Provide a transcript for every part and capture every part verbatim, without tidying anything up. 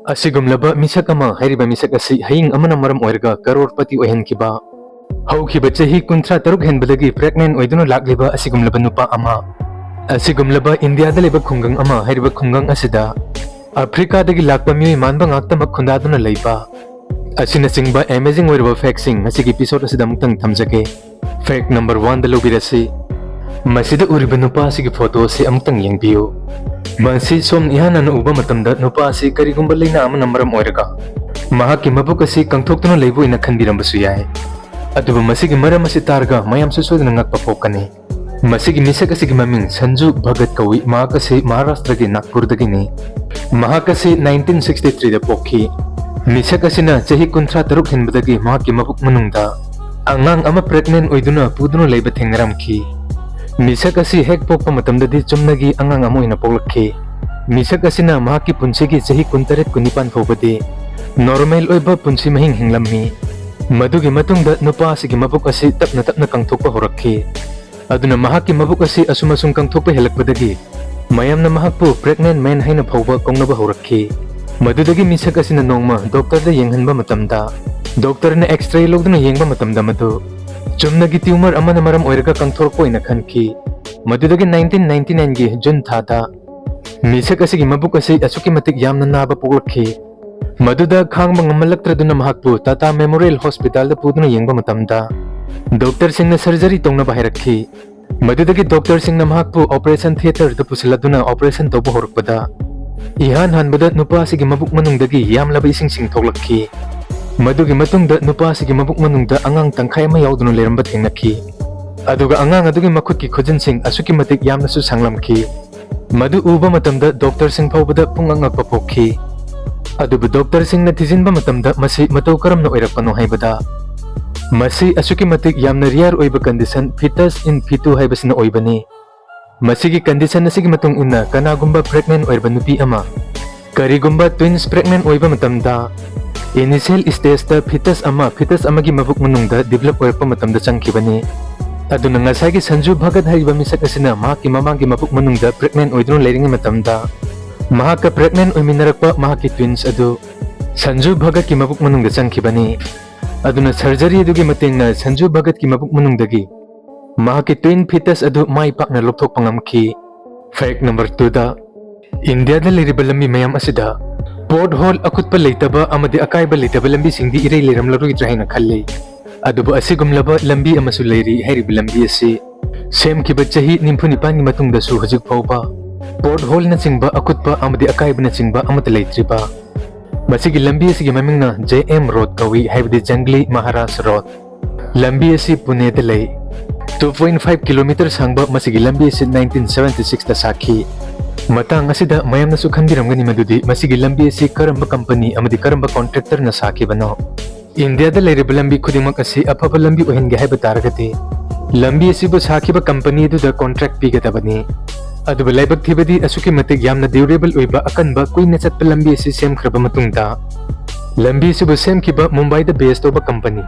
ꯑꯁꯤꯒꯨꯝꯂꯕ ꯃꯤꯁꯛ ꯑꯃ, ꯍꯥꯏꯔꯤꯕ ꯃꯤꯁꯛ ꯑꯁꯤ ꯍꯌꯤꯡ ꯑꯃꯅ ꯃꯔꯝ ꯑꯣꯏꯔꯒ ꯀꯔꯣꯔꯄꯇꯤ ꯑꯣꯏꯍꯟꯈꯤꯕ, ꯍꯧꯈꯤꯕ ꯆꯍꯤ ꯀꯨꯟꯊ꯭ꯔꯥ ꯇꯔꯨꯛ ꯍꯦꯟꯕꯗꯒꯤ pregnant ꯑꯣꯏꯗꯨꯅ ꯂꯥꯛꯂꯤꯕ ꯑꯁꯤꯒꯨꯝꯂꯕ ꯅꯨꯄꯥ ꯑꯃ꯫ ꯑꯁꯤꯒꯨꯝꯂꯕ ꯏꯟꯗꯤꯌꯥꯗ ꯂꯩꯕ ꯈꯨꯡꯒꯪ ꯑꯃ, ꯍꯥꯏꯔꯤꯕ ꯈꯨꯡꯒꯪ ꯑꯁꯤꯗ ꯑꯐ꯭ꯔꯤꯀꯥꯗꯒꯤ ꯂꯥꯛꯄ ꯃꯤꯑꯣꯏ ꯃꯥꯟꯕ ꯉꯥꯛꯇꯃꯛ ꯈꯨꯟꯗꯥꯗꯨꯅ ꯂꯩꯕ ꯑꯁꯤꯅꯆꯤꯡꯕ amazing ꯑꯣꯏꯔꯕ factꯁꯤꯡ ꯉꯁꯤꯒꯤ episode ꯑꯁꯤꯗ ꯑꯃꯨꯛꯇꯪ ꯊꯝꯖꯒꯦ꯫ Fact number oneꯗ ꯂꯧꯕꯤꯔꯁꯤ꯫ ꯃꯁꯤꯗ ꯎꯔꯤꯕ ꯅꯨꯄꯥ ꯑꯁꯤꯒꯤ photo ꯑꯁꯤ ꯑꯃꯨꯛꯇꯪ ꯌꯦꯡꯕꯤꯌꯨ꯫ ꯃꯁꯤ ꯁꯣꯝꯅ ꯏꯍꯥꯟ ꯍꯥꯟꯅ ꯎꯕ ꯃꯇꯝꯗ ꯅꯨꯄꯥ ꯑꯁꯤ ꯀꯔꯤꯒꯨꯝꯕ ꯂꯩꯅꯥ ꯑꯃꯅ ꯃꯔꯝ ꯑꯣꯏꯔꯒ ꯃꯍꯥꯛꯀꯤ ꯃꯕꯨꯛ ꯑꯁꯤ ꯀꯪꯊꯣꯛꯇꯨꯅ ꯂꯩꯕ ꯑꯣꯏꯅ ꯈꯟꯕꯤꯔꯝꯕꯁꯨ ꯌꯥꯏ꯫ ꯑꯗꯨꯕꯨ ꯃꯁꯤꯒꯤ ꯃꯔꯝ ꯑꯁꯤ ꯇꯥꯔꯒ ꯃꯌꯥꯝꯁꯨ ꯁꯣꯏꯗꯅ ꯉꯛꯄ ꯄꯣꯛꯀꯅꯤ꯫ ꯃꯁꯤꯒꯤ ꯃꯤꯁꯛ ꯑꯁꯤꯒꯤ ꯃꯃꯤꯡ ꯁꯟꯖꯨ ꯚꯒꯠ ꯀꯧꯏ꯫ ꯃꯍꯥꯛ ꯑꯁꯤ ꯃꯍꯥꯔꯥꯁꯇ꯭ꯔꯒꯤ ꯅꯥꯒꯄꯨꯔꯗꯒꯤꯅꯤ꯫ ꯃꯍꯥꯛ ꯑꯁꯤ nineteen sixty threeꯗ ꯄꯣꯛꯈꯤ꯫ ꯃꯤꯁꯛ ꯑꯁꯤꯅ ꯆꯍꯤ ꯀꯨꯟꯊ꯭ꯔꯥ ꯇꯔꯨꯛ ꯍꯦꯟꯕꯗꯒꯤ ꯃꯍꯥꯛꯀꯤ ꯃꯕꯨꯛ ꯃꯅꯨꯡꯗ ꯑꯉꯥꯡ ꯑꯃ pregnant ꯑꯣꯏꯗꯨꯅ ꯄꯨꯗꯨꯅ ꯂꯩꯕ ꯊꯦꯡꯅꯔꯝꯈꯤ꯫ ꯃꯤꯁꯛ ꯑꯁꯤ ꯍꯦꯛ ꯄꯣꯛꯄ ꯃꯇꯝꯗꯗꯤ ꯆꯨꯝꯅꯒꯤ ꯑꯉꯥꯡ ꯑꯃ ꯑꯣꯏꯅ ꯄꯣꯛꯂꯛꯈꯤ꯫ ꯃꯤꯁꯛ ꯑꯁꯤꯅ ꯃꯍꯥꯛꯀꯤ ꯄꯨꯟꯁꯤꯒꯤ ꯆꯍꯤ ꯀꯨꯟꯇꯔꯦꯠ ꯀꯨꯟꯅꯤꯄꯥꯟ ꯐꯥꯎꯕꯗꯤ normal ꯑꯣꯏꯕ ꯄꯨꯟꯁꯤ ꯃꯍꯤꯡ ꯍꯤꯡꯂꯝꯃꯤ꯫ ꯃꯗꯨꯒꯤ ꯃꯇꯨꯡꯗ ꯅꯨꯄꯥ ꯑꯁꯤꯒꯤ ꯃꯕꯨꯛ ꯑꯁꯤ ꯇꯞꯅ ꯇꯞꯅ ꯀꯪꯊꯣꯛꯄ ꯍꯧꯔꯛꯈꯤ꯫ ꯑꯗꯨꯅ ꯃꯍꯥꯛꯀꯤ ꯃꯕꯨꯛ ꯑꯁꯤ ꯑꯁꯨꯝ ꯑꯁꯨꯝ ꯀꯪꯊꯣꯛꯄ ꯍꯦꯜꯂꯛꯄꯗꯒꯤ ꯃꯌꯥꯝꯅ ꯃꯍꯥꯛꯄꯨ pregnant man ꯍꯥꯏꯅ ꯐꯥꯎꯕ ꯀꯧꯅꯕ ꯍꯧꯔꯛꯈꯤ꯫ ꯃꯗꯨꯗꯒꯤ ꯃꯤꯁꯛ ꯑꯁꯤꯅ ꯅꯣꯡꯃ doctorꯗ ꯌꯦꯡꯍꯟꯕ ꯃꯇꯝꯗ, doctorꯅ X-ray ꯂꯧꯗꯨꯅ ꯌꯦꯡꯕ ꯃꯇꯝꯗ ꯃꯗꯨ ꯆꯨꯝꯅꯒꯤ tumor ꯑꯃꯅ ꯃꯔꯝ ꯑꯣꯏꯔꯒ ꯀꯪꯊꯣꯔꯛꯄ ꯑꯣꯏꯅ ꯈꯟꯈꯤ꯫ ꯃꯗꯨꯗꯒꯤ nineteen ninety nineꯒꯤ June ꯊꯥꯗ ꯃꯤꯁꯛ ꯑꯁꯤꯒꯤ ꯃꯕꯨꯛ ꯑꯁꯤ ꯑꯁꯨꯛꯀꯤ ꯃꯇꯤꯛ ꯌꯥꯝꯅ ꯅꯥꯕ ꯄꯣꯛꯂꯛꯈꯤ꯫ ꯃꯗꯨꯗ ꯈꯥꯡꯕ ꯉꯝꯃꯜꯂꯛꯇ꯭ꯔꯗꯨꯅ ꯃꯍꯥꯛꯄꯨ Tata Memorial Hospitalꯗ ꯄꯨꯗꯨꯅ ꯌꯦꯡꯕ ꯃꯇꯝꯗ, doctorꯁꯤꯡꯅ surgery ꯇꯧꯅꯕ ꯍꯥꯏꯔꯛꯈꯤ꯫ ꯃꯗꯨꯗꯒꯤ doctorꯁꯤꯡꯅ ꯃꯍꯥꯛꯄꯨ operation theatreꯗ ꯄꯨꯁꯤꯜꯂꯗꯨꯅ operation ꯇꯧꯕ ꯍꯧꯔꯛꯄꯗ, ꯏꯍꯥꯟ ꯍꯥꯟꯕꯗ ꯅꯨꯄꯥ ꯑꯁꯤꯒꯤ ꯃꯕꯨꯛ ꯃꯅꯨꯡꯗꯒꯤ ꯌꯥꯝꯂꯕ ꯏꯁꯤꯡꯁꯤꯡ ꯊꯣꯛꯂꯛꯈꯤ꯫ ꯃꯗꯨꯒꯤ ꯃꯇꯨꯡꯗ ꯅꯨꯄꯥ ꯑꯁꯤꯒꯤ ꯃꯕꯨꯛ ꯃꯅꯨꯡꯗ ꯑꯉꯥꯡ ꯇꯪꯈꯥꯏ ꯑꯃ ꯌꯥꯎꯗꯨꯅ ꯂꯩꯔꯝꯕ ꯊꯦꯡꯅꯈꯤ꯫ ꯑꯗꯨꯒ ꯑꯉꯥꯡ ꯑꯗꯨꯒꯤ ꯃꯈꯨꯠꯀꯤ ꯈꯨꯖꯤꯟꯁꯤꯡ ꯑꯁꯨꯛꯀꯤ ꯃꯇꯤꯛ ꯌꯥꯝꯅꯁꯨ ꯁꯥꯡꯂꯝꯈꯤ꯫ ꯃꯗꯨ ꯎꯕ ꯃꯇꯝꯗ doctorꯁꯤꯡ ꯐꯥꯎꯕꯗ ꯄꯨꯡꯉꯛ ꯉꯛꯄ ꯄꯣꯛꯈꯤ꯫ ꯑꯗꯨꯕꯨ doctorꯁꯤꯡꯅ ꯊꯤꯖꯤꯟꯕ ꯃꯇꯝꯗ ꯃꯁꯤ ꯃꯇꯧ ꯀꯔꯝꯅ ꯑꯣꯏꯔꯛꯄꯅꯣ ꯍꯥꯏꯕꯗ, ꯃꯁꯤ ꯑꯁꯨꯛꯀꯤ ꯃꯇꯤꯛ ꯌꯥꯝꯅ rare ꯑꯣꯏꯕ condition fetus in vitro ꯍꯥꯏꯕꯁꯤꯅ ꯑꯣꯏꯕꯅꯤ꯫ ꯃꯁꯤꯒꯤ condition ꯑꯁꯤꯒꯤ ꯃꯇꯨꯡ ꯏꯟꯅ ꯀꯅꯥꯒꯨꯝꯕ pregnant ꯑꯣꯏꯔꯕ ꯅꯨꯄꯤ ꯑꯃ ꯀꯔꯤꯒꯨꯝꯕ twins pregnant ꯑꯣꯏꯕ ꯃꯇꯝꯗ initial stageꯇ fetus ꯑꯃ fetus ꯑꯃꯒꯤ ꯃꯕꯨꯛ ꯃꯅꯨꯡꯗ develop ꯑꯣꯏꯔꯛꯄ ꯃꯇꯝꯗ ꯆꯪꯈꯤꯕꯅꯤ꯫ ꯑꯗꯨꯅ ꯉꯁꯥꯏꯒꯤ ꯁꯟꯖꯨ ꯚꯒꯠ ꯍꯥꯏꯔꯤꯕ ꯃꯤꯁꯛ ꯑꯁꯤꯅ ꯃꯍꯥꯛꯀꯤ ꯃꯃꯥꯡꯒꯤ ꯃꯕꯨꯛ ꯃꯅꯨꯡꯗ pregnant ꯑꯣꯏꯗꯨꯅ ꯂꯩꯔꯤꯉꯩ ꯃꯇꯝꯗ ꯃꯍꯥꯛꯀ pregnant ꯑꯣꯏꯃꯤꯟꯅꯔꯛꯄ ꯃꯍꯥꯛꯀꯤ twins ꯑꯗꯨ ꯁꯟꯖꯨ ꯚꯒꯠꯀꯤ ꯃꯕꯨꯛ ꯃꯅꯨꯡꯗ ꯆꯪꯈꯤꯕꯅꯤ꯫ ꯑꯗꯨꯅ surgery ꯑꯗꯨꯒꯤ ꯃꯇꯦꯡꯅ ꯁꯟꯖꯨ ꯚꯒꯠꯀꯤ ꯃꯕꯨꯛ ꯃꯅꯨꯡꯗꯒꯤ ꯃꯍꯥꯛꯀꯤ twin fetus ꯑꯗꯨ ꯃꯥꯏ ꯄꯥꯛꯅ ꯂꯧꯊꯣꯛꯄ ꯉꯝꯈꯤ꯫ Fact number two ꯗ, ꯏꯟꯗꯤꯌꯥꯗ ꯂꯩꯔꯤꯕ ꯂꯝꯕꯤ ꯃꯌꯥꯝ ꯑꯁꯤꯗ pothole, ꯑꯀꯨꯠꯄ ꯂꯩꯇꯕ ꯑꯃꯗꯤ ꯑꯀꯥꯏꯕ ꯂꯩꯇꯕ ꯂꯝꯕꯤꯁꯤꯡꯗꯤ ꯏꯔꯩ ꯂꯩꯔꯝꯂꯔꯣꯏꯗ꯭ꯔꯥ ꯍꯥꯏꯅ ꯈꯜꯂꯤ꯫ ꯑꯗꯨꯕꯨ ꯑꯁꯤꯒꯨꯝꯂꯕ ꯂꯝꯕꯤ ꯑꯃꯁꯨ ꯂꯩꯔꯤ꯫ ꯍꯥꯏꯔꯤꯕ ꯂꯝꯕꯤ ꯑꯁꯤ ꯁꯦꯝꯈꯤꯕ ꯆꯍꯤ ꯅꯤꯐꯨ ꯅꯤꯄꯥꯟꯒꯤ ꯃꯇꯨꯡꯗꯁꯨ ꯍꯧꯖꯤꯛ ꯐꯥꯎꯕ potholeꯅꯆꯤꯡꯕ ꯑꯀꯨꯠꯄ ꯑꯃꯗꯤ ꯑꯀꯥꯏꯕꯅꯆꯤꯡꯕ ꯑꯃꯠꯇ ꯂꯩꯇ꯭ꯔꯤꯕ ꯃꯁꯤꯒꯤ ꯂꯝꯕꯤ ꯑꯁꯤꯒꯤ ꯃꯃꯤꯡꯅ J M Road ꯀꯧꯏ, ꯍꯥꯏꯕꯗꯤ ꯖꯪꯒꯂꯤ ꯃꯍꯥꯔꯥꯖ ꯔꯣꯗ꯫ ꯂꯝꯕꯤ ꯑꯁꯤ ꯄꯨꯅꯦꯗ ꯂꯩ꯫ Two point five kilometer ꯁꯥꯡꯕ ꯃꯁꯤꯒꯤ ꯂꯝꯕꯤ ꯑꯁꯤ nineteen seventy six ꯇ ꯁꯥꯈꯤ꯫ ꯃꯇꯥꯡ ꯑꯁꯤꯗ ꯃꯌꯥꯝꯅꯁꯨ ꯈꯟꯕꯤꯔꯝꯒꯅꯤ ꯃꯗꯨꯗꯤ ꯃꯁꯤꯒꯤ ꯂꯝꯕꯤ ꯑꯁꯤ ꯀꯔꯝꯕ company ꯑꯃꯗꯤ ꯀꯔꯝꯕ contractorꯅ ꯁꯥꯈꯤꯕꯅꯣ? ꯏꯟꯗꯤꯌꯥꯗ ꯂꯩꯔꯤꯕ ꯂꯝꯕꯤ ꯈꯨꯗꯤꯡꯃꯛ ꯑꯁꯤ ꯑꯐꯕ ꯂꯝꯕꯤ ꯑꯣꯏꯍꯟꯒꯦ ꯍꯥꯏꯕ ꯇꯥꯔꯒꯗꯤ ꯂꯝꯕꯤ ꯑꯁꯤꯕꯨ ꯁꯥꯈꯤꯕ company ꯑꯗꯨꯗ contract ꯄꯤꯒꯗꯕꯅꯤ꯫ ꯑꯗꯨꯕꯨ ꯂꯥꯏꯕꯛ ꯊꯤꯕꯗꯤ ꯑꯁꯨꯛꯀꯤ ꯃꯇꯤꯛ ꯌꯥꯝꯅ durable ꯑꯣꯏꯕ, ꯑꯀꯟꯕ, ꯀꯨꯏꯅ ꯆꯠꯄ ꯂꯝꯕꯤ ꯑꯁꯤ ꯁꯦꯝꯈ꯭ꯔꯕ ꯃꯇꯨꯡꯗ ꯂꯝꯕꯤ ꯑꯁꯤꯕꯨ ꯁꯦꯝꯈꯤꯕ ꯃꯨꯝꯕꯥꯏꯗ base ꯇꯧꯕ company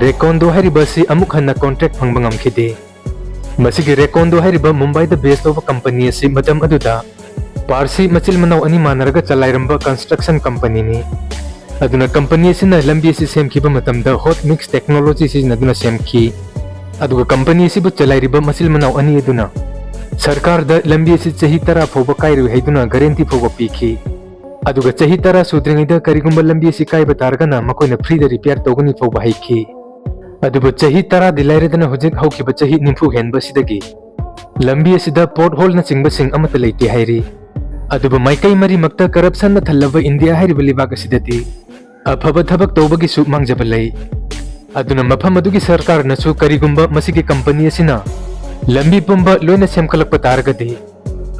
ꯔꯦꯀꯣꯟꯗꯣ ꯍꯥꯏꯔꯤꯕ ꯑꯁꯤ ꯑꯃꯨꯛ ꯍꯟꯅ contract ꯐꯪꯕ ꯉꯝꯈꯤꯗꯦ꯫ ꯃꯁꯤꯒꯤ ꯔꯦꯀꯣꯟꯗꯣ ꯍꯥꯏꯔꯤꯕ ꯃꯨꯝꯕꯥꯏꯗ base ꯇꯧꯕ company ꯑꯁꯤ ꯃꯇꯝ ꯑꯗꯨꯗ ꯄꯥꯔꯁꯤ ꯃꯆꯤꯜ ꯃꯅꯥꯎ ꯑꯅꯤ ꯃꯥꯟꯅꯔꯒ ꯆꯂꯥꯏꯔꯝꯕ construction companyꯅꯤ꯫ ꯑꯗꯨꯅ company ꯑꯁꯤꯅ ꯂꯝꯕꯤ ꯑꯁꯤ ꯁꯦꯝꯈꯤꯕ ꯃꯇꯝꯗ hot mix technology ꯁꯤꯖꯤꯟꯅꯗꯨꯅ ꯁꯦꯝꯈꯤ꯫ ꯑꯗꯨꯒ company ꯑꯁꯤꯕꯨ ꯆꯂꯥꯏꯔꯤꯕ ꯃꯆꯤꯜ ꯃꯅꯥꯎ ꯑꯅꯤ ꯑꯗꯨꯅ ꯁꯔꯀꯥꯔꯗ ꯂꯝꯕꯤ ꯑꯁꯤ ꯆꯍꯤ ꯇꯔꯥ ꯐꯥꯎꯕ ꯀꯥꯏꯔꯣꯏ ꯍꯥꯏꯗꯨꯅ guarantee ꯐꯥꯎꯕ ꯄꯤꯈꯤ꯫ ꯑꯗꯨꯒ ꯆꯍꯤ ꯇꯔꯥ ꯁꯨꯗ꯭ꯔꯤꯉꯩꯗ ꯀꯔꯤꯒꯨꯝꯕ ꯂꯝꯕꯤ ꯑꯁꯤ ꯀꯥꯏꯕ ꯇꯥꯔꯒꯅ ꯃꯈꯣꯏꯅ freeꯗ repair ꯇꯧꯒꯅꯤ ꯐꯥꯎꯕ ꯍꯥꯏꯈꯤ꯫ ꯑꯗꯨꯕꯨ ꯆꯍꯤ ꯇꯔꯥꯗꯤ ꯂꯥꯏꯔꯗꯅ ꯍꯧꯖꯤꯛ ꯍꯧꯈꯤꯕ ꯆꯍꯤ ꯅꯤꯐꯨ ꯍꯦꯟꯕ ꯑꯁꯤꯗꯒꯤ ꯂꯝꯕꯤ ꯑꯁꯤꯗ potholeꯅꯆꯤꯡꯕꯁꯤꯡ ꯑꯃꯠꯇ ꯂꯩꯇꯦ ꯍꯥꯏꯔꯤ꯫ ꯑꯗꯨꯕꯨ ꯃꯥꯏꯀꯩ ꯃꯔꯤꯃꯛꯇ corruptionꯅ ꯊꯜꯂꯕ ꯏꯟꯗꯤꯌꯥ ꯍꯥꯏꯔꯤꯕ ꯂꯩꯕꯥꯛ ꯑꯁꯤꯗꯗꯤ ꯑꯐꯕ ꯊꯕꯛ ꯇꯧꯕꯒꯤꯁꯨ ꯃꯥꯡꯖꯕ ꯂꯩ꯫ ꯑꯗꯨꯅ ꯃꯐꯝ ꯑꯗꯨꯒꯤ ꯁꯔꯀꯥꯔꯅꯁꯨ ꯀꯔꯤꯒꯨꯝꯕ ꯃꯁꯤꯒꯤ company ꯑꯁꯤꯅ ꯂꯝꯕꯤ ꯄꯨꯝꯕ ꯂꯣꯏꯅ ꯁꯦꯝꯒꯠꯂꯛꯄ ꯇꯥꯔꯒꯗꯤ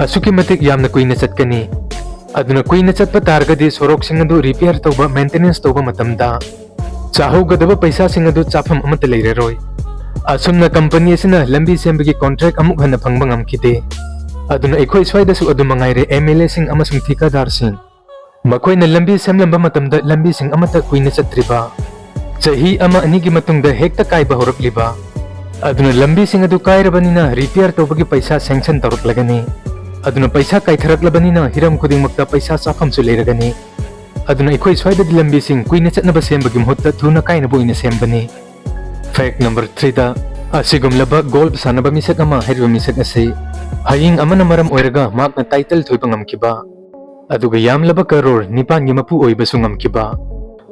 ꯑꯁꯨꯛꯀꯤ ꯃꯇꯤꯛ ꯌꯥꯝꯅ ꯀꯨꯏꯅ ꯆꯠꯀꯅꯤ꯫ ꯑꯗꯨꯅ ꯀꯨꯏꯅ ꯆꯠꯄ ꯇꯥꯔꯒꯗꯤ ꯁꯣꯔꯣꯛꯁꯤꯡ ꯑꯗꯨ repair ꯇꯧꯕ, maintenance ꯇꯧꯕ ꯃꯇꯝꯗ ꯆꯥꯍꯧꯒꯗꯕ ꯄꯩꯁꯥꯁꯤꯡ ꯑꯗꯨ ꯆꯥꯐꯝ ꯑꯃꯠꯇ ꯂꯩꯔꯔꯣꯏ꯫ ꯑꯁꯨꯝꯅ company ꯑꯁꯤꯅ ꯂꯝꯕꯤ ꯁꯦꯝꯕꯒꯤ contract ꯑꯃꯨꯛ ꯍꯟꯅ ꯐꯪꯕ ꯉꯝꯈꯤꯗꯦ꯫ ꯑꯗꯨꯅ ꯑꯩꯈꯣꯏ ꯁ꯭ꯋꯥꯏꯗꯁꯨ ꯑꯗꯨ ꯃꯉꯥꯏꯔꯦ, MLAꯁꯤꯡ ꯑꯃꯁꯨꯡ ꯊꯤꯀꯥꯗꯥꯔꯁꯤꯡ ꯃꯈꯣꯏꯅ ꯂꯝꯕꯤ ꯁꯦꯝꯂꯝꯕ ꯃꯇꯝꯗ ꯂꯝꯕꯤꯁꯤꯡ ꯑꯃꯠꯇ ꯀꯨꯏꯅ ꯆꯠꯇ꯭ꯔꯤꯕ, ꯆꯍꯤ ꯑꯃ ꯑꯅꯤꯒꯤ ꯃꯇꯨꯡꯗ ꯍꯦꯛꯇ ꯀꯥꯏꯕ ꯍꯧꯔꯛꯂꯤꯕ꯫ ꯑꯗꯨꯅ ꯂꯝꯕꯤꯁꯤꯡ ꯑꯗꯨ ꯀꯥꯏꯔꯕꯅꯤꯅ repair ꯇꯧꯕꯒꯤ ꯄꯩꯁꯥ sanction ꯇꯧꯔꯛꯂꯒꯅꯤ꯫ ꯑꯗꯨꯅ ꯄꯩꯁꯥ ꯀꯥꯏꯊꯔꯛꯂꯕꯅꯤꯅ ꯍꯤꯔꯝ ꯈꯨꯗꯤꯡꯃꯛꯇ ꯄꯩꯁꯥ ꯆꯥꯐꯝꯁꯨ ꯂꯩꯔꯒꯅꯤ꯫ ꯑꯗꯨꯅ ꯑꯩꯈꯣꯏ ꯁ꯭ꯋꯥꯏꯗꯗꯤ ꯂꯝꯕꯤꯁꯤꯡ ꯀꯨꯏꯅ ꯆꯠꯅꯕ ꯁꯦꯝꯕꯒꯤ ꯃꯍꯨꯠꯇ ꯊꯨꯅ ꯀꯥꯏꯅꯕ ꯑꯣꯏꯅ ꯁꯦꯝꯕꯅꯤ꯫ Fact number threeꯗ, ꯑꯁꯤꯒꯨꯝꯂꯕ ꯒꯣꯜꯐ ꯁꯥꯟꯅꯕ ꯃꯤꯁꯛ ꯑꯃ ꯍꯥꯏꯔꯤꯕ ꯃꯤꯁꯛ ꯑꯁꯤ ꯍꯌꯤꯡ ꯑꯃꯅ ꯃꯔꯝ ꯑꯣꯏꯔꯒ ꯃꯍꯥꯛꯅ ꯇꯥꯏꯇꯜ ꯊꯣꯏꯕ ꯉꯝꯈꯤꯕ, ꯑꯗꯨꯒ ꯌꯥꯝꯂꯕ ꯀꯔꯣꯔ ꯅꯤꯄꯥꯟꯒꯤ ꯃꯄꯨ ꯑꯣꯏꯕꯁꯨ ꯉꯝꯈꯤꯕ꯫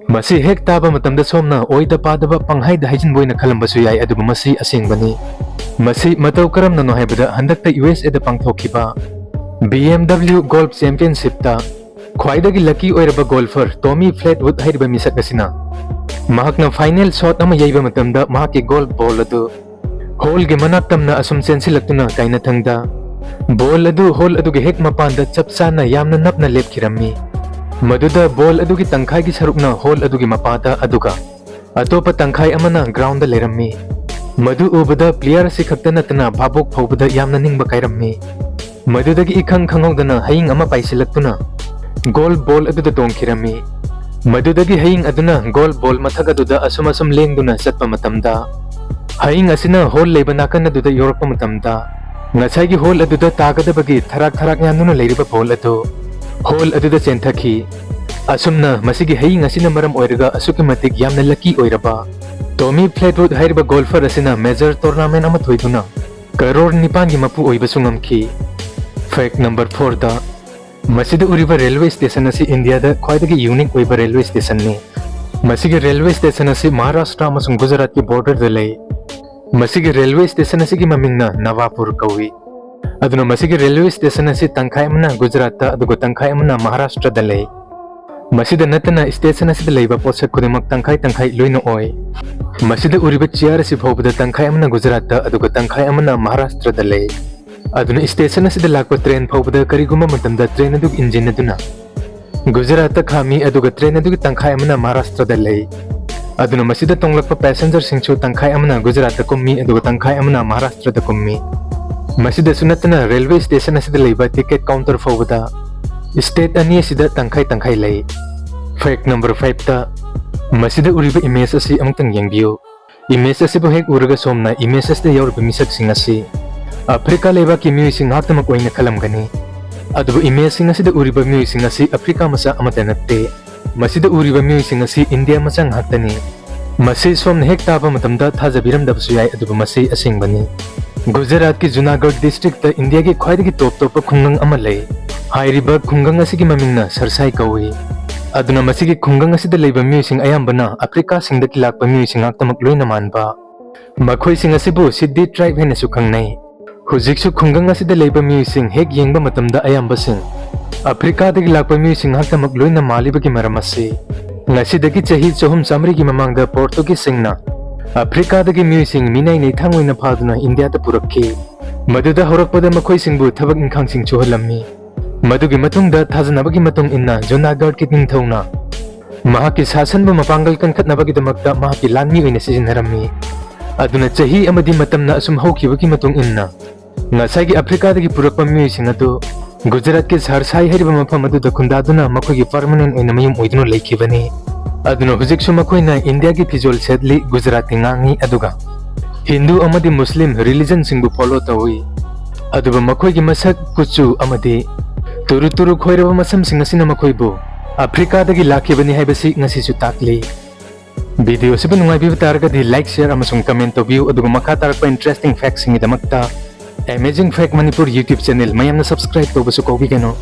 ꯃꯁꯤ ꯍꯦꯛ ꯇꯥꯕ ꯃꯇꯝꯗ ꯁꯣꯝꯅ ꯑꯣꯏꯗ ꯄꯥꯗꯕ ꯄꯪꯍꯥꯏꯗ ꯍꯥꯏꯖꯤꯟꯕ ꯑꯣꯏꯅ ꯈꯜꯂꯝꯕꯁꯨ ꯌꯥꯏ, ꯑꯗꯨꯕꯨ ꯃꯁꯤ ꯑꯁꯦꯡꯕꯅꯤ꯫ ꯃꯁꯤ ꯃꯇꯧ ꯀꯔꯝꯅꯅꯣ ꯍꯥꯏꯕꯗ, ꯍꯟꯗꯛꯇ ꯌꯨ ꯑꯦꯁ ꯑꯦꯗ ꯄꯥꯡꯊꯣꯛꯈꯤꯕ ꯕꯤ ꯑꯦꯝ ꯗꯕ꯭ꯂꯤꯎ ꯒꯣꯜꯐ ꯆꯦꯝꯄꯤꯌꯟꯁꯤꯞꯇ ꯈ꯭ꯋꯥꯏꯗꯒꯤ ꯂꯛꯀꯤ ꯑꯣꯏꯔꯕ ꯒꯣꯜꯐꯔ ꯇꯣꯃꯤ ꯐ꯭ꯂꯦꯠꯋꯨꯗ ꯍꯥꯏꯔꯤꯕ ꯃꯤꯁꯛ ꯑꯁꯤꯅ ꯃꯍꯥꯛꯅ ꯐꯥꯏꯅꯦꯜ ꯁꯣꯠ ꯑꯃ ꯌꯩꯕ ꯃꯇꯝꯗ ꯃꯍꯥꯛꯀꯤ ꯒꯣꯜꯐ ꯕꯣꯜ ꯑꯗꯨ ꯍꯣꯜꯒꯤ ꯃꯅꯥꯛ ꯇꯝꯅ ꯑꯁꯨꯝ ꯆꯦꯟꯁꯤꯜꯂꯛꯇꯨꯅ ꯀꯥꯏꯅꯊꯪꯗ ꯕꯣꯜ ꯑꯗꯨ ꯍꯣꯜ ꯑꯗꯨꯒꯤ ꯍꯦꯛ ꯃꯄꯥꯟꯗ ꯆꯞ ꯆꯥꯅ ꯌꯥꯝꯅ ꯅꯞꯅ ꯂꯦꯞꯈꯤꯔꯝꯃꯤ꯫ ꯃꯗꯨꯗ ꯕꯣꯜ ꯑꯗꯨꯒꯤ ꯇꯪꯈꯥꯏꯒꯤ ꯁꯔꯨꯛꯅ ꯍꯣꯜ ꯑꯗꯨꯒꯤ ꯃꯄꯥꯗ, ꯑꯗꯨꯒ ꯑꯇꯣꯞꯄ ꯇꯪꯈꯥꯏ ꯑꯃꯅ ꯒ꯭ꯔꯥꯎꯟꯗ ꯂꯩꯔꯝꯃꯤ꯫ ꯃꯗꯨ ꯎꯕꯗ ꯄ꯭ꯂꯦꯌꯔ ꯑꯁꯤ ꯈꯛꯇ ꯅꯠꯇꯅ ꯚꯥꯕꯣꯛ ꯐꯥꯎꯕꯗ ꯌꯥꯝꯅ ꯅꯤꯡꯕ ꯀꯥꯏꯔꯝꯃꯤ꯫ ꯃꯗꯨꯗꯒꯤ ꯏꯈꯪ ꯈꯪꯍꯧꯗꯅ ꯍꯌꯤꯡ ꯑꯃ ꯄꯥꯏꯁꯤꯜꯂꯛꯇꯨꯅ ꯒꯣꯜꯐ ꯕꯣꯜ ꯑꯗꯨꯗ ꯇꯣꯡꯈꯤꯔꯝꯃꯤ꯫ ꯃꯗꯨꯗꯒꯤ ꯍꯌꯤꯡ ꯑꯗꯨꯅ ꯒꯣꯜꯐ ꯕꯣꯜ ꯃꯊꯛ ꯑꯗꯨꯗ ꯑꯁꯨꯝ ꯑꯁꯨꯝ ꯂꯦꯡꯗꯨꯅ ꯆꯠꯄ ꯃꯇꯝꯗ, ꯍꯌꯤꯡ ꯑꯁꯤꯅ ꯍꯣꯜ ꯂꯩꯕ ꯅꯥꯀꯟ ꯑꯗꯨꯗ ꯌꯧꯔꯛꯄ ꯃꯇꯝꯗ, ꯉꯁꯥꯏꯒꯤ ꯍꯣꯜ ꯑꯗꯨꯗ ꯇꯥꯒꯗꯕꯒꯤ ꯊꯔꯥꯛ ꯊꯔꯥꯛ ꯌꯥꯟꯗꯨꯅ ꯂꯩꯔꯤꯕ ꯕꯣꯜ ꯑꯗꯨ ꯍꯣꯜ ꯑꯗꯨꯗ ꯆꯦꯟꯊꯈꯤ꯫ ꯑꯁꯨꯝꯅ ꯃꯁꯤꯒꯤ ꯍꯌꯤꯡ ꯑꯁꯤꯅ ꯃꯔꯝ ꯑꯣꯏꯔꯒ ꯑꯁꯨꯛꯀꯤ ꯃꯇꯤꯛ ꯌꯥꯝꯅ ꯂꯛꯀꯤ ꯑꯣꯏꯔꯕ ꯇꯣꯃꯤ ꯐ꯭ꯂꯦꯠꯋꯨꯗ ꯍꯥꯏꯔꯤꯕ ꯒꯣꯜꯐꯔ ꯑꯁꯤꯅ ꯃꯦꯖꯔ ꯇꯣꯔꯅꯥꯃꯦꯟ ꯑꯃ ꯊꯣꯏꯗꯨꯅ ꯀꯔꯣꯔ ꯅꯤꯄꯥꯟꯒꯤ ꯃꯄꯨ ꯑꯣꯏꯕꯁꯨ ꯉꯝꯈꯤ꯫ Fact number fourꯗ, ꯃꯁꯤꯗ ꯎꯔꯤꯕ ꯔꯦꯜꯋꯦ ꯁ꯭ꯇꯦꯁꯟ ꯑꯁꯤ ꯏꯟꯗꯤꯌꯥꯗ ꯈ꯭ꯋꯥꯏꯗꯒꯤ ꯌꯨꯅꯤꯛ ꯑꯣꯏꯕ ꯔꯦꯜꯋꯦ ꯁ꯭ꯇꯦꯁꯟꯅꯤ꯫ ꯃꯁꯤꯒꯤ ꯔꯦꯜꯋꯦ ꯁ꯭ꯇꯦꯁꯟ ꯑꯁꯤ ꯃꯍꯥꯔꯥꯁꯇ꯭ꯔ ꯑꯃꯁꯨꯡ ꯒꯨꯖꯔꯥꯠꯀꯤ ꯕꯣꯔꯗꯔꯗ ꯂꯩ꯫ ꯃꯁꯤꯒꯤ ꯔꯦꯜꯋꯦ ꯁ꯭ꯇꯦꯁꯟ ꯑꯁꯤꯒꯤ ꯃꯃꯤꯡꯅ ꯅꯚꯥꯄꯨꯔ ꯀꯧꯏ꯫ ꯑꯗꯨꯅ ꯃꯁꯤꯒꯤ ꯔꯦꯜꯋꯦ ꯁ꯭ꯇꯦꯁꯟ ꯑꯁꯤ ꯇꯪꯈꯥꯏ ꯑꯃꯅ ꯒꯨꯖꯔꯥꯠꯇ ꯑꯗꯨꯒ ꯇꯪꯈꯥꯏ ꯑꯃꯅ ꯃꯍꯥꯔꯥꯁꯇ꯭ꯔꯗ ꯂꯩ꯫ ꯃꯁꯤꯗ ꯅꯠꯇꯅ ꯁ꯭ꯇꯦꯁꯟ ꯑꯁꯤꯗ ꯂꯩꯕ ꯄꯣꯠꯁꯛ ꯈꯨꯗꯤꯡꯃꯛ ꯇꯪꯈꯥꯏ ꯇꯪꯈꯥꯏ ꯂꯣꯏꯅ ꯑꯣꯏ꯫ ꯃꯁꯤꯗ ꯎꯔꯤꯕ ꯆꯤꯌꯥꯔ ꯑꯁꯤ ꯐꯥꯎꯕꯗ ꯇꯪꯈꯥꯏ ꯑꯃꯅ ꯒꯨꯖꯔꯥꯠꯇ ꯑꯗꯨꯒ ꯇꯪꯈꯥꯏ ꯑꯃꯅ ꯃꯍꯥꯔꯥꯁꯇ꯭ꯔꯗ ꯂꯩ꯫ ꯑꯗꯨꯅ ꯁ꯭ꯇꯦꯁꯟ ꯑꯁꯤꯗ ꯂꯥꯛꯄ ꯇ꯭ꯔꯦꯟ ꯐꯥꯎꯕꯗ ꯀꯔꯤꯒꯨꯝꯕ ꯃꯇꯝꯗ ꯇ꯭ꯔꯦꯟ ꯑꯗꯨꯒꯤ ꯏꯟꯖꯤꯟ ꯑꯗꯨꯅ ꯒꯨꯖꯔꯥꯠꯇ ꯈꯥꯝꯃꯤ, ꯑꯗꯨꯒ ꯇ꯭ꯔꯦꯟ ꯑꯗꯨꯒꯤ ꯇꯪꯈꯥꯏ ꯑꯃꯅ ꯃꯍꯥꯔꯥꯁꯇ꯭ꯔꯗ ꯂꯩ꯫ ꯑꯗꯨꯅ ꯃꯁꯤꯗ ꯇꯣꯡꯂꯛꯄ ꯄꯦꯁꯦꯟꯖꯔꯁꯤꯡꯁꯨ ꯇꯪꯈꯥꯏ ꯑꯃꯅ ꯒꯨꯖꯔꯥꯠꯇ ꯀꯨꯝꯃꯤ, ꯑꯗꯨꯒ ꯇꯪꯈꯥꯏ ꯑꯃꯅ ꯃꯍꯥꯔꯥꯁꯇ꯭ꯔꯗ ꯀꯨꯝꯃꯤ꯫ ꯃꯁꯤꯗꯁꯨ ꯅꯠꯇꯅ ꯔꯦꯜꯋꯦ ꯁ꯭ꯇꯦꯁꯟ ꯑꯁꯤꯗ ꯂꯩꯕ ꯇꯤꯀꯦꯠ ꯀꯥꯎꯟꯇꯔ ꯐꯥꯎꯕꯗ ꯁ꯭ꯇꯦꯠ ꯑꯅꯤ ꯑꯁꯤꯗ ꯇꯪꯈꯥꯏ ꯇꯪꯈꯥꯏ ꯂꯩ꯫ Fact number fiveꯇ, ꯃꯁꯤꯗ ꯎꯔꯤꯕ ꯏꯃꯦꯖ ꯑꯁꯤ ꯑꯃꯨꯛꯇꯪ ꯌꯦꯡꯕꯤꯌꯨ꯫ ꯏꯃꯦꯖ ꯑꯁꯤꯕꯨ ꯍꯦꯛ ꯎꯔꯒ ꯁꯣꯝꯅ ꯏꯃꯦꯖ ꯑꯁꯤꯗ ꯌꯥꯎꯔꯤꯕ ꯃꯤꯁꯛꯁꯤꯡ ꯑꯁꯤ ꯑꯐ꯭ꯔꯤꯀꯥ ꯂꯩꯕꯥꯛꯀꯤ ꯃꯤꯑꯣꯏꯁꯤꯡ ꯉꯥꯛꯇꯃꯛ ꯑꯣꯏꯅ ꯈꯜꯂꯝꯒꯅꯤ꯫ ꯑꯗꯨꯕꯨ ꯏꯃꯦꯖꯁꯤꯡ ꯑꯁꯤꯗ ꯎꯔꯤꯕ ꯃꯤꯑꯣꯏꯁꯤꯡ ꯑꯁꯤ ꯑꯐ꯭ꯔꯤꯀꯥ ꯃꯆꯥ ꯑꯃꯠꯇ ꯅꯠꯇꯦ꯫ ꯃꯁꯤꯗ ꯎꯔꯤꯕ ꯃꯤꯑꯣꯏꯁꯤꯡ ꯑꯁꯤ ꯏꯟꯗꯤꯌꯥ ꯃꯆꯥ ꯉꯥꯛꯇꯅꯤ꯫ ꯃꯁꯤ ꯁꯣꯝꯅ ꯍꯦꯛ ꯇꯥꯕ ꯃꯇꯝꯗ ꯊꯥꯖꯕꯤꯔꯝꯗꯕꯁꯨ ꯌꯥꯏ, ꯑꯗꯨꯕꯨ ꯃꯁꯤ ꯑꯁꯦꯡꯕꯅꯤ꯫ ꯒꯨꯖꯔꯥꯠꯀꯤ ꯖꯨꯅꯥꯒꯔ ꯗꯤꯁꯇ꯭ꯔꯤꯛꯇ ꯏꯟꯗꯤꯌꯥꯒꯤ ꯈ꯭ꯋꯥꯏꯗꯒꯤ ꯇꯣꯞ ꯇꯣꯞꯄ ꯈꯨꯡꯒꯪ ꯑꯃ ꯂꯩ꯫ ꯍꯥꯏꯔꯤꯕ ꯈꯨꯡꯒꯪ ꯑꯁꯤꯒꯤ ꯃꯃꯤꯡꯅ ꯁꯔꯁꯥꯏ ꯀꯧꯏ꯫ ꯑꯗꯨꯅ ꯃꯁꯤꯒꯤ ꯈꯨꯡꯒꯪ ꯑꯁꯤꯗ ꯂꯩꯕ ꯃꯤꯑꯣꯏꯁꯤꯡ ꯑꯌꯥꯝꯕꯅ ꯑꯐ꯭ꯔꯤꯀꯥꯁꯤꯡꯗꯒꯤ ꯂꯥꯛꯄ ꯃꯤꯑꯣꯏꯁꯤꯡ ꯉꯥꯛꯇꯃꯛ ꯂꯣꯏꯅ ꯃꯥꯟꯕ꯫ ꯃꯈꯣꯏꯁꯤꯡ ꯑꯁꯤꯕꯨ ꯁꯤꯗꯤ ꯇ꯭ꯔꯥꯏꯕ ꯍꯥꯏꯅꯁꯨ ꯈꯪꯅꯩ꯫ ꯍꯧꯖꯤꯛꯁꯨ ꯈꯨꯡꯒꯪ ꯑꯁꯤꯗ ꯂꯩꯕ ꯃꯤꯑꯣꯏꯁꯤꯡ ꯍꯦꯛ ꯌꯦꯡꯕ ꯃꯇꯝꯗ ꯑꯌꯥꯝꯕꯁꯤꯡ ꯑꯐ꯭ꯔꯤꯀꯥꯗꯒꯤ ꯂꯥꯛꯄ ꯃꯤꯑꯣꯏꯁꯤꯡ ꯉꯥꯛꯇꯃꯛ ꯂꯣꯏꯅ ꯃꯥꯜꯂꯤꯕꯒꯤ ꯃꯔꯝ ꯑꯁꯤ, ꯉꯁꯤꯗꯒꯤ ꯆꯍꯤ ꯆꯍꯨꯝ ꯆꯥꯃꯔꯤꯒꯤ ꯃꯃꯥꯡꯗ ꯄꯣꯔꯇꯨꯒꯤꯖꯁꯤꯡꯅ ꯑꯐ꯭ꯔꯤꯀꯥꯗꯒꯤ ꯃꯤꯑꯣꯏꯁꯤꯡ ꯃꯤꯅꯥꯏ ꯅꯩꯊꯥꯡ ꯑꯣꯏꯅ ꯐꯥꯗꯨꯅ ꯏꯟꯗꯤꯌꯥꯗ ꯄꯨꯔꯛꯈꯤ꯫ ꯃꯗꯨꯗ ꯍꯧꯔꯛꯄꯗ ꯃꯈꯣꯏꯁꯤꯡꯕꯨ ꯊꯕꯛ ꯏꯪꯈꯥꯡꯁꯤꯡ ꯁꯨꯍꯜꯂꯝꯃꯤ꯫ ꯃꯗꯨꯒꯤ ꯃꯇꯨꯡꯗ ꯊꯥꯖꯅꯕꯒꯤ ꯃꯇꯨꯡ ꯏꯟꯅ ꯖꯨꯅꯥꯒꯔꯗꯀꯤ ꯅꯤꯡꯊꯧꯅ ꯃꯍꯥꯛꯀꯤ ꯁꯥꯁꯟꯕꯨ ꯃꯄꯥꯡꯒꯜ ꯀꯟꯈꯠꯅꯕꯒꯤꯗꯃꯛꯇ ꯃꯍꯥꯛꯀꯤ ꯂꯥꯟꯃꯤ ꯑꯣꯏꯅ ꯁꯤꯖꯤꯟꯅꯔꯝꯃꯤ꯫ ꯑꯗꯨꯅ ꯆꯍꯤ ꯑꯃꯗꯤ ꯃꯇꯝꯅ ꯑꯁꯨꯝ ꯍꯧꯈꯤꯕꯒꯤ ꯃꯇꯨꯡ ꯏꯟꯅ ꯉꯁꯥꯏꯒꯤ ꯑꯐ꯭ꯔꯤꯀꯥꯗꯒꯤ ꯄꯨꯔꯛꯄ ꯃꯤꯑꯣꯏꯁꯤꯡ ꯑꯗꯨ ꯒꯨꯖꯔꯥꯠꯀꯤ ꯁꯍꯔꯁꯥꯏ ꯍꯥꯏꯔꯤꯕ ꯃꯐꯝ ꯑꯗꯨꯗ ꯈꯨꯟꯗꯥꯗꯨꯅ ꯃꯈꯣꯏꯒꯤ ꯄꯔꯃꯅꯦꯟ ꯑꯣꯏꯅ ꯃꯌꯨꯝ ꯑꯣꯏꯗꯨꯅ ꯂꯩꯈꯤꯕꯅꯤ꯫ ꯑꯗꯨꯅ ꯍꯧꯖꯤꯛꯁꯨ ꯃꯈꯣꯏꯅ ꯏꯟꯗꯤꯌꯥꯒꯤ ꯐꯤꯖꯣꯜ ꯁꯦꯠꯂꯤ, ꯒꯨꯖꯔꯥꯇꯤ ꯉꯥꯡꯉꯤ, ꯑꯗꯨꯒ ꯍꯤꯟꯗꯨ ꯑꯃꯗꯤ ꯃꯨꯁꯂꯤꯝ ꯔꯤꯂꯤꯖꯟꯁꯤꯡꯕꯨ ꯐꯣꯂꯣ ꯇꯧꯏ꯫ ꯑꯗꯨꯕꯨ ꯃꯈꯣꯏꯒꯤ ꯃꯁꯛ, ꯀꯨꯆꯨ ꯑꯃꯗꯤ ꯇꯨꯔꯨ ꯇꯨꯔꯨ ꯈꯣꯏꯔꯕ ꯃꯁꯝꯁꯤꯡ ꯑꯁꯤꯅ ꯃꯈꯣꯏꯕꯨ ꯑꯐ꯭ꯔꯤꯀꯥꯗꯒꯤ ꯂꯥꯛꯈꯤꯕꯅꯤ ꯍꯥꯏꯕꯁꯤ ꯉꯁꯤꯁꯨ ꯇꯥꯛꯂꯤ꯫ ꯚꯤꯗꯤꯑꯣ ꯑꯁꯤꯕꯨ ꯅꯨꯡꯉꯥꯏꯕꯤꯕ ꯇꯥꯔꯒꯗꯤ ꯂꯥꯏꯛ, ꯁꯤꯌꯔ ꯑꯃꯁꯨꯡ ꯀꯃꯦꯟ ꯇꯧꯕꯤꯌꯨ, ꯑꯗꯨꯒ ꯃꯈꯥ ꯇꯥꯔꯛꯄ ꯏꯟꯇꯔꯦꯁꯇꯤꯡ ꯐꯦꯛꯁꯤꯡꯒꯤꯗꯃꯛꯇ ꯑꯦꯃꯦꯖꯤꯡ ꯐꯦꯛ ꯃꯅꯤꯄꯨꯔ YouTube ꯆꯦꯅꯦꯜ ꯃꯌꯥꯝꯅ ꯁꯕꯁꯀ꯭ꯔꯥꯏꯕ ꯇꯧꯕꯁꯨ ꯀꯥꯎꯕꯤꯒꯅꯨ꯫